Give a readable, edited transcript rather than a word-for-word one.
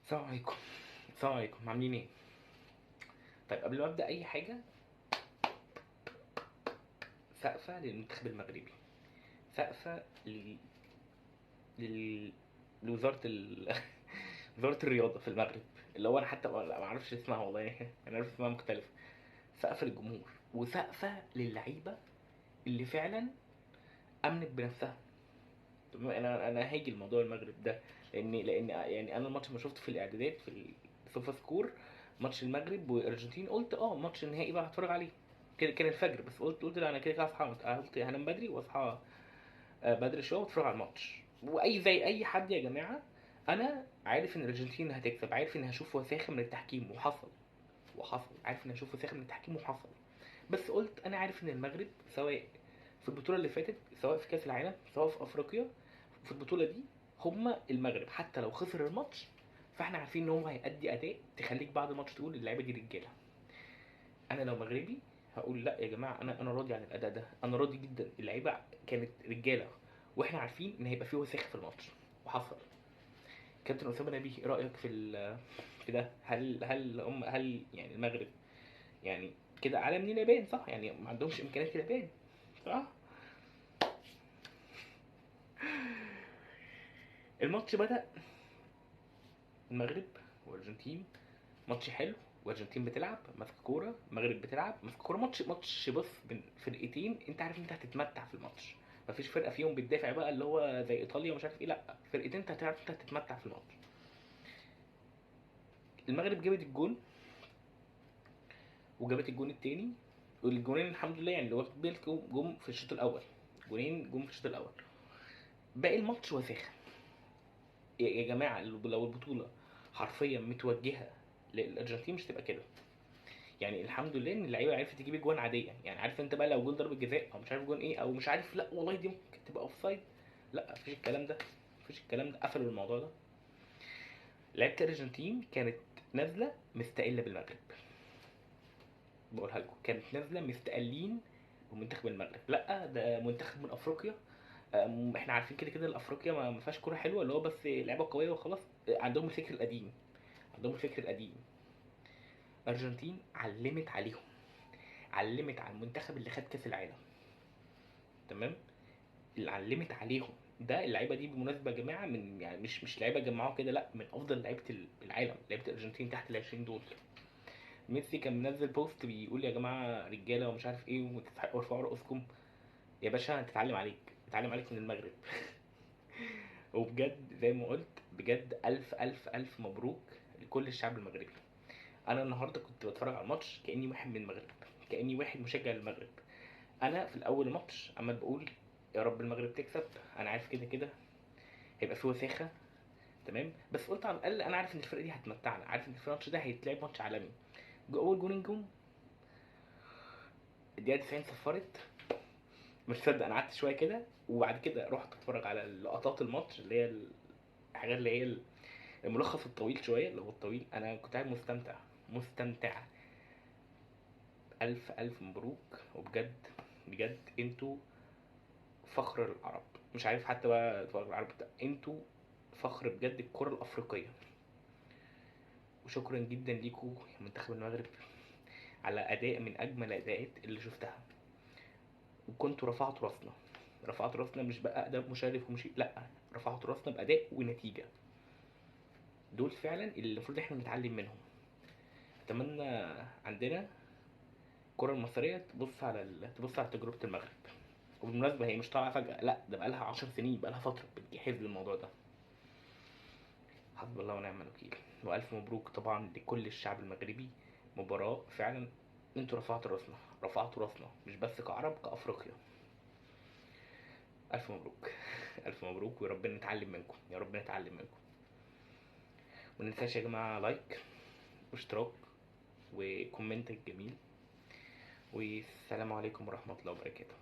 السلام عليكم. السلام عليكم، عاملين ايه؟ طيب قبل ما ابدا اي حاجة، سقفه للمنتخب المغربي، سقفه لل لل لوزارة وزارة الرياضة في المغرب، اللي هو انا حتى ما اعرفش اسمها والله، انا عارف اسمها مختلف. سقفه للجمهور وسقفه للعيبة اللي فعلا امنت بنفسها. طب انا هاجي لموضوع المغرب ده، لان يعني انا الماتش ما شفته في الاعدادات في السوفا سكور، ماتش المغرب والارجنتين، قلت ماتش النهائي بقى هتفرج عليه كده، كان الفجر، بس قلت لا انا كده كده هصحى، قلت هنام بدري واصحى بدري شوية واتفرج على الماتش. واي زي اي حد يا جماعة، انا عارف ان الارجنتين هتكسب، عارف ان هشوف وساخة من التحكيم، وحصل، عارف ان هشوف وساخة من التحكيم وحصل، بس قلت انا عارف ان المغرب سواء في البطولة اللي فاتت، سواء في كاس العالم، سواء في افريقيا، في البطولة دي هما المغرب حتى لو خسر الماتش فاحنا عارفين ان هو هيأدي اداء تخليك بعد الماتش تقول اللعيبة دي رجاله. انا لو مغربي هقول لا يا جماعة، انا راضي عن الاداء ده، انا راضي جدا، اللعيبة كانت رجاله واحنا عارفين ان هيبقى فيه وساخة في الماتش، وحصل. كابتن اسامة نبيه، ايه رايك في ده؟ هل يعني المغرب يعني كده اعلى من اليابان، صح؟ يعني ما عندهمش امكانيات اليابان، صح؟ الماتش بدأ المغرب والارجنتين، ماتش حلو، والارجنتين بتلعب ماسكه كورة، المغرب بتلعب ماسكه كورة، ماتش بص بين فرقتين انت عارف انت هتتمتع في الماتش، مفيش فرقه فيهم بتدافع بقى اللي هو زي ايطاليا ومش عارف ايه، لا فرقتين انت هتعرف انت هتتمتع في الماتش. المغرب جابت الجون وجابت الجون التاني، والجونين الحمد لله يعني اللي واخد بالك جم في الشوط الاول، جونين جم في الشوط الاول. باقي الماتش وساخة يا جماعة. لو البطولة حرفيا متوجهه للارجنتين مش هتبقى كده يعني. الحمد لله ان اللعيبة عرفت تجيب اجوان عادية، يعني عارف انت بقى لو جون ضربه جزاء او مش عارف جون ايه او مش عارف، لا والله دي ممكن تبقى offside، لا مفيش الكلام ده، مفيش الكلام ده، قفلوا الموضوع ده. لعيبة الارجنتين كانت نازله مستقلة بالمغرب، بقولها لكم، كانت نازله مستقلين بمنتخب المغرب، لا ده منتخب من افريقيا، احنا عارفين كده كده الافريقيا ما فيهاش كورة حلوة، اللي هو بس لعيبة قوية وخلاص، عندهم الفكر القديم، عندهم الفكر القديم. الارجنتين علمت عليهم، علمت على المنتخب اللي خد كاس العالم، تمام، اللي علمت عليهم ده. اللعيبة دي بالمناسبة يا جماعة من يعني مش لعيبة جمعوها كده، لا من افضل لعيبة العالم، لعيبة الارجنتين تحت ال 20 دول. ميسي كان منزل بوست بيقول يا جماعة رجاله ومش عارف ايه وتستحقوا ارفعوا رؤوسكم يا باشا، تتعلم عليك، تتعلم عليك من المغرب. وبجد زي ما قلت، بجد الف الف الف مبروك لكل الشعب المغربي. انا النهارده كنت بتفرج على الماتش كاني واحد من المغرب، كاني واحد مشجع للمغرب. انا في الاول الماتش عمال بقول يا رب المغرب تكسب، انا عارف كده كده هيبقى فيه وساخة، تمام، بس قلت على الاقل انا عارف ان الفرقة دي هتمتعنا، عارف ان الماتش ده هيتلعب ماتش عالمي. اول جونين جم الدقيقة 90 صفرت، مش مصدق، انا قعدت شوية كده وبعد كده رحت اتفرج على لقطات الماتش اللي هي الحاجات اللي هي الملخص الطويل شوية، اللي هو الطويل. انا كنت قاعد مستمتع مستمتع. الف الف مبروك، وبجد بجد انتوا فخر العرب، مش عارف حتى بقى فخر العرب بتاع، انتوا فخر بجد الكره الافريقية. وشكرا جدا ليكوا يا منتخب المغرب على اداء من اجمل الاداءات اللي شفتها، وكنتوا رفعتوا راسنا، رفعتوا راسنا مش بقى اداء مشرف ومش، لا رفعتوا راسنا باداء ونتيجة. دول فعلا اللي المفروض احنا نتعلم منهم. اتمنى عندنا الكره المصرية تبص على تجربه المغرب. وبالمناسبة هي مش طالعه فجاة، لا ده بقالها 10 سنين، بقالها فترة بتجهز للموضوع ده. حسب الله ونعم الوكيل. والف مبروك طبعا لكل الشعب المغربي، مباراة فعلا انتوا رفعتوا راسنا، رفعتوا راسنا مش بس كعرب، كافريقيا. الف مبروك. الف مبروك، ويا رب نتعلم منكم، يا رب نتعلم منكم. وما ننساش يا جماعة like واشتراك و comment الجميل، والسلام عليكم ورحمة الله وبركاته.